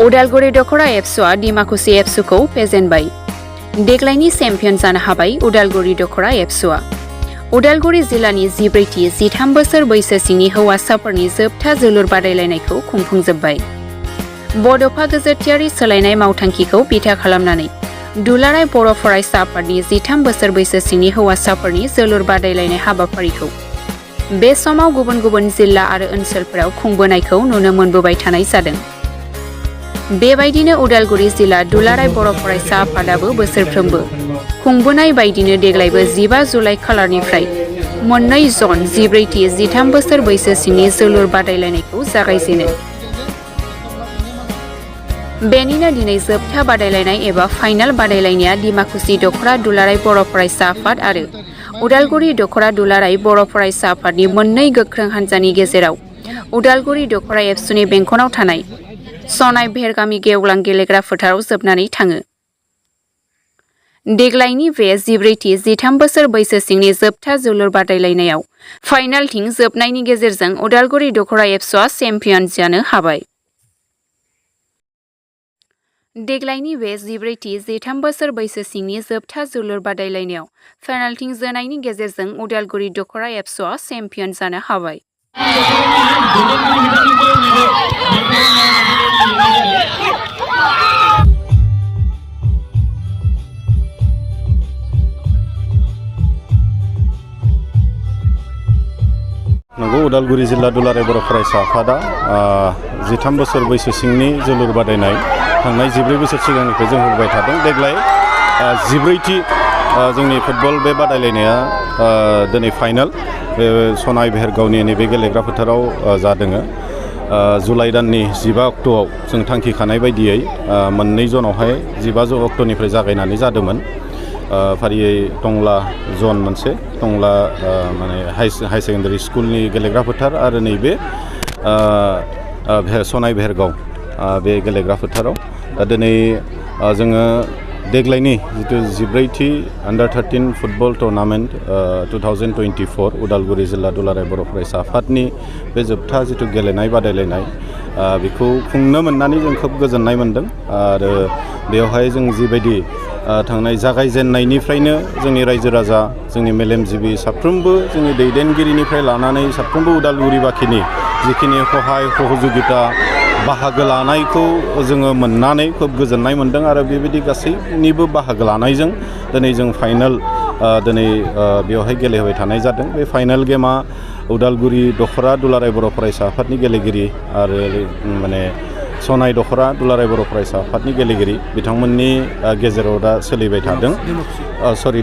उदालगुरि दखरा एबसुआ डिमाकुसि एबसुखौ फेजेनबाय। देग्लायनि चेम्पियन जानो हाबाय उदालगुरि दखरा एबसुआ। उदालगुरि जिल्लानि 14-13 बोसोर बैसो सिंनि हौवासाफोरनि जोबथा जोलुर बादायलायनायखौ खुंफुंजोब्बाय। बड'फा गेजेरथियारि सोलायनाय मावथांखिखौ बिथा खालामनानै दुलाराय बर' फरायसा आफादनि 13 बोसोर बैसो सिंनि हौवासाफोरनि जोलुर बादायलायनाय हाबाफारिखौ बे समाव गुबुन गुबुन जिल्ला आरो ओनसोलफोराव खुंबोनायखौ नुनो मोनबोबाय थानाय जादों। बेबायदिनो उदालगुरि जिल्ला दुलाराय बर' फरायसा आफादाबो बोसोरफ्रोमबो खुंबोनाय बायदिनो देग्लायबो 15 जुलाइ खालारनिफ्राय मोननै जन 14-13 बोसोर बैसो सिंनि जोलुर बादायलायनायखौ जागायजेनो। बेनिनो दिनै जोबथा बादायलायनाय एबा फाइनाल बादायलायनाया डिमाकुसि दखरा दुलाराय बर' फरायसा आफाद आरो उदालगुरि दखरा दुलाराय बर' फरायसा आफादनि मोननै गोख्रों हान्जानि गेजेराव उदालगुरि दखरा एबसुनि बेंखनाव थानाय सनाय भेरगामि गेवलां गेलेग्रा फोथाराव जोबनानै थाङो। देग्लायनि बे 14-13 बोसोर बैसो सिंनि जोबथा जोलुर बादायलायनायाव फाइनालथिं जोबनायनि गेजेरजों उदालगुरि दखरा एबसुआ चेम्पियन जानो हाबाय। देग्लायनि बे 14-13 बोसोर बैसो सिंनि जोबथा जोलुर बादायलायनायाव फाइनालथिं जोनायनि गेजेरजों उदालगुरि दखरा एबसुआ चेम्पियन जानो हाबाय। नंगौ उदालगुरि जिल्ला दुलाराय बर' फरायसा आफादा 13 बोसोर बैसो सिंनि जोलुर बादायनाय थांनाय 14 बोसोर सिगांनिफ्राय जों होबाय थादों। देग्लाय 14थि जोंनि फुटबल बे बादायलायनाया दिनै फाइनाल बे सनाय भेरगावनि नैबे गेलेग्रा फोथाराव जादों। जुलाइ दाननि 15 अक्ट'आव जों थांखिखानाय बायदियै मोननै जनावहाय 15 अक्ट'निफ्राय जागायनानै जादोंमोन। फारियै टंला जन मोनसे टंला माने हाई सेकेन्डारि स्कुलनि गेलेग्रा फोथार आरो नैबे सनाय भेरगाव बे गेलेग्रा फोथाराव दा दिनै जोङो देग्लायनि जिथु 14थि आन्डार 13 फुटबल टुर्नामेन्ट 2024 उदालगुरि जिल्ला दुलाराय बर' फरायसा आफादनि बे जोबथा जिथु गेलेनाय बादायलायनाय बेखौ खुंनो मोननानै जों खोब गोजोननाय मोनदों। आरो बेवहाय जों जिबायदि थांनाय जागायजेननायनिफ्रायनो जोंनि रायजो राजा जोंनि मेलेमजिबि साफ्रोमबो जोंनि दैदेनगिरिनिफ्राय लानानै साफ्रोमबो उदालगुरि बाखिनि जिखिनि सहाय सहजुगिता बाहागो लानायखौ जोङो मोननानै खोब गोजोननाय मोनदों। आरो बेबायदि गासैनिबो बाहागो लानायजों दिनै जों फाइनाल दिनै बेवहाय गेलेहोबाय थानाय जादों। बे फाइनाल गेमा उदालगुरि दखरा दुलाराय बर' फरायसा आफादनि गेलेगिरि आरो माने सनाय दखरा दुलाराय बर' फरायसा आफादनि गेलेगिरि बिथांमोननि गेजेराव दा सोलिबाय थादों।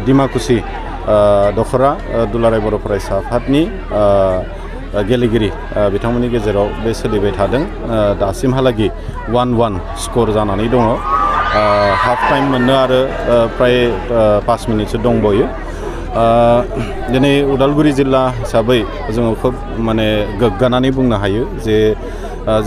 डिमाकुसि दखरा दुलाराय बर' फरायसा आफादनि गेलेगिरि बिथांमोननि गेजेराव बे सोलिबाय थादों। दासिमहालागि 1-1 स्कर जानानै दङ। हाफ टाइम मोननो आरो फ्राय 5 मिनिटसो दंबावयो। दिनै उदालगुरि जिल्ला हिसाबै जोङो खोब माने गोग्गानानै बुंनो हायो जे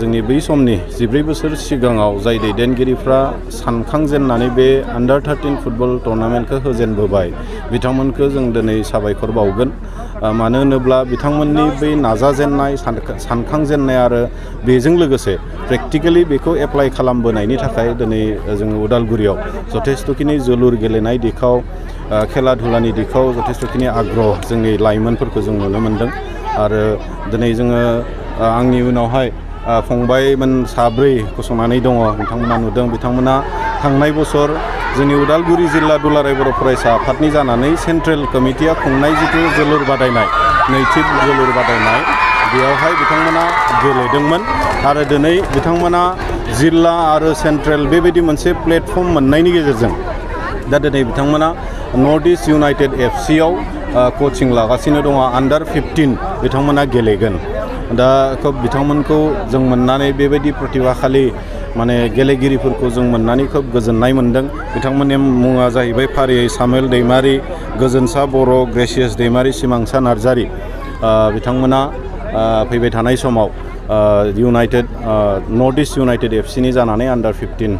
जोंनि बै समनि 14 बोसोर सिगाङाव जाय दैदेनगिरिफ्रा सानखांजेननानै बे आन्डार 13 फुटबल टुर्नामेन्टखौ होजेनबोबाय बिथांमोनखौ जों दिनै साबायखर बावगोन। मानो होनोब्ला बिथांमोननि बै नाजाजेननाय सानखांजेननाय आरो बेजों लोगोसे प्रेक्टिकेलि बेखौ एप्लाइ खालामबोनायनि थाखाय दिनै जोङो उदालगुरियाव जथेस्थ'खिनि जोलुर गेलेनाय दिखाव खेला धुलानि दिखाव जथेस्थ'खिनि आग्रह जोंनि लाइमोनफोरखौ जों नुनो मोनदों। आरो दिनै जोङो आंनि उनावहाय फंबायमोन 4 गसंनानै दङ नोंथांमोना नुदों। बिथांमोना थांनाय बोसोर जोंनि उदालगुरि जिल्ला दुलाराय बर' फरायसा आफादनि जानानै सेन्ट्रेल कमिटिया खुंनाय जिथु जोलुर बादायनाय नैथि जोलुर बादायनाय बेयावहाय बिथांमोना गेलेदोंमोन। आरो दिनै बिथांमोना जिल्ला आरो सेन्ट्रेल बेबायदि मोनसे प्लेटफर्म मोननायनि गेजेरजों दा दिनै बिथांमोना नर्थ इस्ट इउनाइटेड एफसिआव कचिं लागासिनो दङ। आन्डार 15 बिथांमोना गेलेगोन। दा खोब बिथांमोनखौ जों मोननानै बेबायदि प्रतिभाशाली माने गेलेगिरिफोरखौ जों मोननानै खोब गोजोननाय मोनदों। बिथांमोननि मुङा जाहैबाय फारियै सामुएल दैमारि, गोजोनसा बर', ग्रेसियास दैमारि, सिमांसा नार्जारि। बिथांमोना फैबाय थानाय समाव नर्थ इस्ट इउनाइटेड एफसिनि जानानै आन्डार 15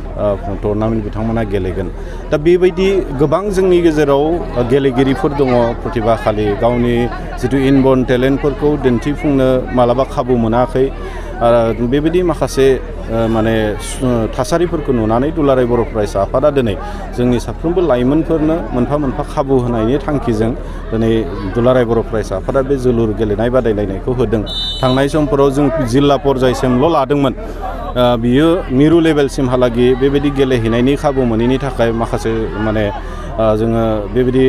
टुर्नामेन्ट बिथांमोना गेलेगोन। दा बेबायदि गोबां जोंनि गेजेराव गेलेगिरिफोर दङ प्रतिभाशाली गावनि जिथु इनबर्न टेलेन्टफोरखौ दिन्थिफुंनो मालाबा खाबु मोनाखै बेबायदि माखासे माने थासारिफोरखौ नुनानै दुलाराय बर' फरायसा आफादा दिनै जोंनि साफ्रोमबो लाइमोनफोरनो मोनफा मोनफा खाबु होनायनि थांखिजों दिनै दुलाराय बर' फरायसा आफादा बे जोलुर गेलेनाय बादायलायनायखौ होदों। थांनाय समफोराव जों जिल्ला पर्यायसिमल' लादोंमोन। बियो मिरु लेभेलसिमहालागै बेबायदि गेलेहैनायनि खाबु मोनैनि थाखाय माखासे माने जोङो बेबायदि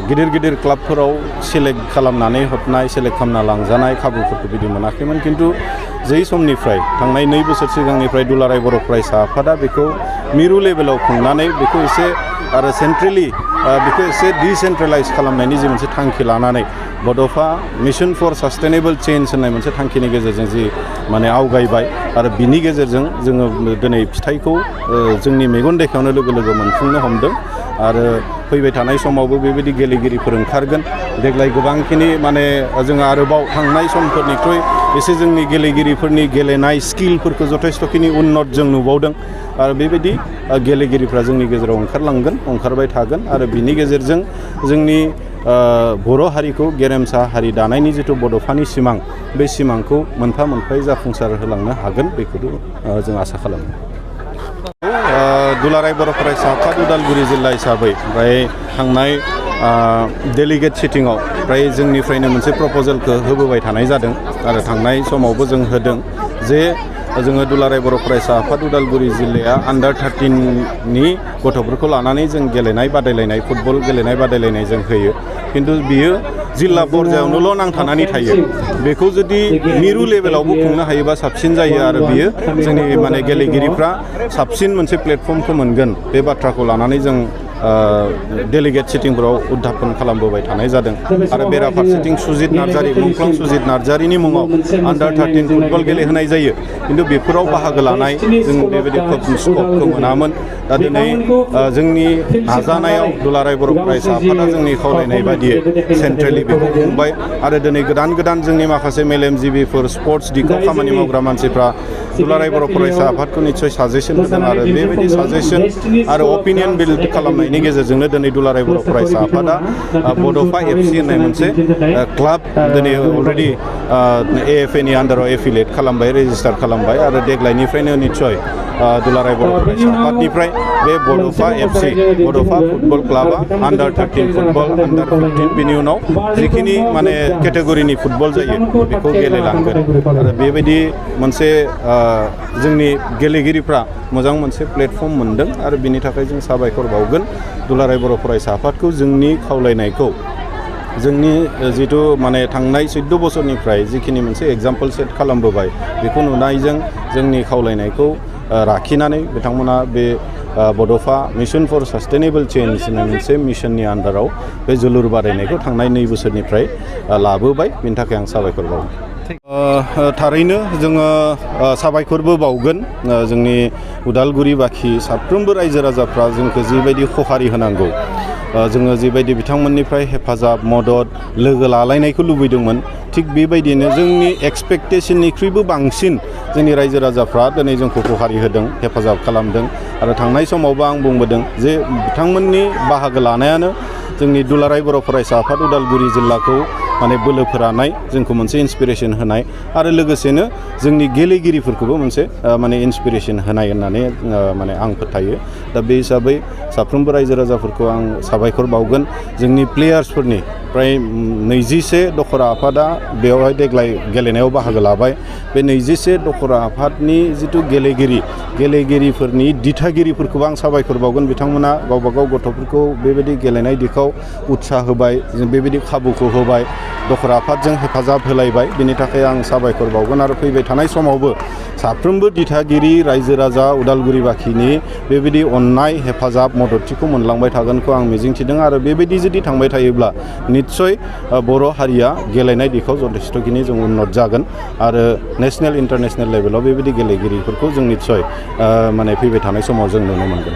गिदिर गिदिर क्लाबफोराव सेलेक्ट खालामनानै हरनाय सेलेक्ट खालामना लांजानाय खाबुफोरखौ बिदि मोनाखैमोन। खिन्थु जै समनिफ्राय थांनाय 2 बोसोर सिगांनिफ्राय दुलाराय बर' फरायसा आफादा बेखौ मिरु लेभेलाव खुंनानै बेखौ एसे आरो सेन्ट्रेलि बेखौ एसे डिसेन्ट्रेलाइज खालामनायनि जि मोनसे थांखि लानानै बड'फा मिशन फर सास्टेनेबल चेन्ज होननाय मोनसे थांखिनि गेजेरजों जि माने आवगायबाय आरो बिनि गेजेरजों जोङो दिनै फिथाइखौ जोंनि मेगन देखायावनो लोगो लोगो मोनफुंनो हमदों। आरो फैबाय थानाय समावबो बेबायदि गेलेगिरिफोर ओंखारगोन। देग्लाय गोबांखिनि माने जोङो आरोबाव थांनाय समफोरनिख्रुइ एसे जोंनि गेलेगिरिफोरनि गेलेनाय स्किलफोरखौ जथेस्थ'खिनि उन्नत जों नुबावदों। आरो बेबायदि गेलेगिरिफ्रा जोंनि गेजेराव ओंखारबाय थागोन आरो बिनि गेजेरजों जोंनि बर' हारिखौ गेरेमसा हारि दानायनि जिथु बड'फानि सिमां बे सिमांखौ मोनफा मोनफायै जाफुंसार होलांनो हागोन बेखौ जों आसा खालामो। दुलाराय बर' फरायसा आफाद उदालगुरि जिल्ला हिसाबै ओमफ्राय थांनाय डेलिगेट सिटिंआव फ्राय जोंनिफ्रायनो मोनसे प्रप'जेलखौ होबोबाय थानाय जादों आरो थांनाय समावबो जों होदों जे जोङो दुलाराय बर' फरायसा आफाद उदालगुरि जिल्लाया आन्डार 13नि गथ'फोरखौ लानानै जों गेलेनाय बादायलायनाय फुटबल गेलेनाय बादायलायनाय जों होयो। खिन्थु बियो जिल्ला पर्यायावनोल' नांथानानै थायो। बेखौ जुदि मिरु लेभेलावबो खुंनो हायोबा साबसिन जायो आरो बियो जोंनि माने गेलेगिरिफ्रा साबसिन मोनसे प्लेटफर्मखौ मोनगोन। बे बाथ्राखौ लानानै जों डेलिगेट सिटिंफोराव उद्धापन खालामबोबाय थानाय जादों। आरो बेराफारसेथिं सुजित नार्जारि मुंख्लं सुजित नार्जारिनि मुङाव आन्डार 13 फुटबल गेलेहोनाय जायो। खिन्थु बेफोराव बाहागो लानाय जों बेबायदि स्कपखौ मोनामोन। दा दिनै जोंनि नाजानायाव दुलाराय बर' फरायसा आफादा जोंनि खावलायनाय बायदियै सेन्ट्रेलि बेखौ खुंबाय आरो दिनै गोदान जोंनि माखासे मेलेमजिबिफोर स्पर्ट्स दिगाव खामानि मावग्रा मानसिफ्रा दुलाराय बर' फरायसा आफादखौ निस्सय साजेसन होदों आरो बेबायदि साजेसन आरो अपिनियन बिल्ड खालामनायनि गेजेरजोंनो दिनै दुलाराय बर' फरायसा आफादा बड'फा FC होननाय मोनसे क्लाब दिनै अलरेडि AFA नि आन्डाराव एफिलियेट खालामबाय रेजिस्टार खालामबाय आरो देग्लायनिफ्रायनो निस्सय दुलाराय बर' फरायसा आफादनिफ्राय बे बड'फा FC बड'फा फुटबल क्लाबा आन्डार 13 फुटबल आन्डार 15 बिनि उनाव जिखिनि माने केटेगरिनि फुटबल जायो बेखौ गेलेलांगोन आरो बेबायदि मोनसे जोंनि गेलेगिरिफ्रा मोजां मोनसे प्लेटफर्म मोनदों आरो बिनि थाखाय जों साबायखर बावगोन दुलाराय बर' फरायसा आफादखौ जोंनि खावलायनायखौ जोंनि जिथु माने थांनाय 14 बोसोरनिफ्राय जिखिनि मोनसे एग्जाम्पल सेट खालामबोबाय बेखौ नुनायजों जोंनि खावलायनायखौ लाखिनानै बिथांमोना बे बड'फा मिशन फर सास्टेनेबल चेन्ज होननाय मोनसे मिशननि आन्डाराव बे जोलुर बादायनायखौ थांनाय 2 बोसोरनिफ्राय लाबोबाय बेनि थाखाय आं साबायखर बावो। थारैनो जोङो साबायखरबो बावगोन जोंनि उदालगुरि बाखि साफ्रोमबो रायजो राजाफ्रा जोंखौ जिबायदि सहारि होनांगौ जोङो जिबायदि बिथांमोननिफ्राय हेफाजाब मदद लोगो लालायनायखौ लुबैदोंमोन थिग बेबायदिनो जोंनि एक्सपेक्टेशननिख्रुइबो बांसिन जोंनि रायजो राजाफ्रा दिनै जोंखौ सहारि होदों हेफाजाब खालामदों आरो थांनाय समावबो आं बुंबोदों जे बिथांमोननि बाहागो लानायानो जोंनि दुलाराय बर' फरायसा आफाद उदालगुरि जिल्लाखौ माने बोलो फोरानाय जोंखौ मोनसे इन्सपिरेसन होनाय आरो लोगोसेनो जोंनि गेलेगिरिफोरखौबो मोनसे माने इन्सपिरेसन होनाय होननानै माने आं फोथायो। दा बे हिसाबै साफ्रोमबो रायजो राजाफोरखौ आं साबायखर बावगोन जोंनि प्लेयार्सफोरनि प्राय 21 दखरा आफादा बेवहाय देग्लाय गेलेनायाव बाहागो लाबाय बे 21 दखरा आफादनि जिथु गेलेगिरिफोरनि दिथागिरिफोरखौबो आं साबायखर बावगोन बिथांमोना गावबागाव गथ'फोरखौ बेबायदि गेलेनाय दिखाव उत्साह होबाय जों बेबायदि खाबुखौ होबाय दखरा आफादजों हेफाजाब होलायबाय बिनि थाखाय आं साबायखर बावगोन आरो फैबाय थानाय समावबो साफ्रोमबो दिथागिरि रायजो राजा उदालगुरि बाखिनि बेबायदि अननाय हेफाजाब मददथिखौ मोनलांबाय थागोनखौ आं मिजिंथिदों आरो बेबायदि जुदि थांबाय थायोब्ला निस्सय बर' हारिया गेलेनाय दिखाव जथेस्थ'खिनि जों उन्नत जागोन आरो नेशनेल इन्टारनेशनेल लेभेलाव बेबायदि गेलेगिरिफोरखौ जों निस्सय माने फैबाय थानाय समाव जों नुनो मोनगोन।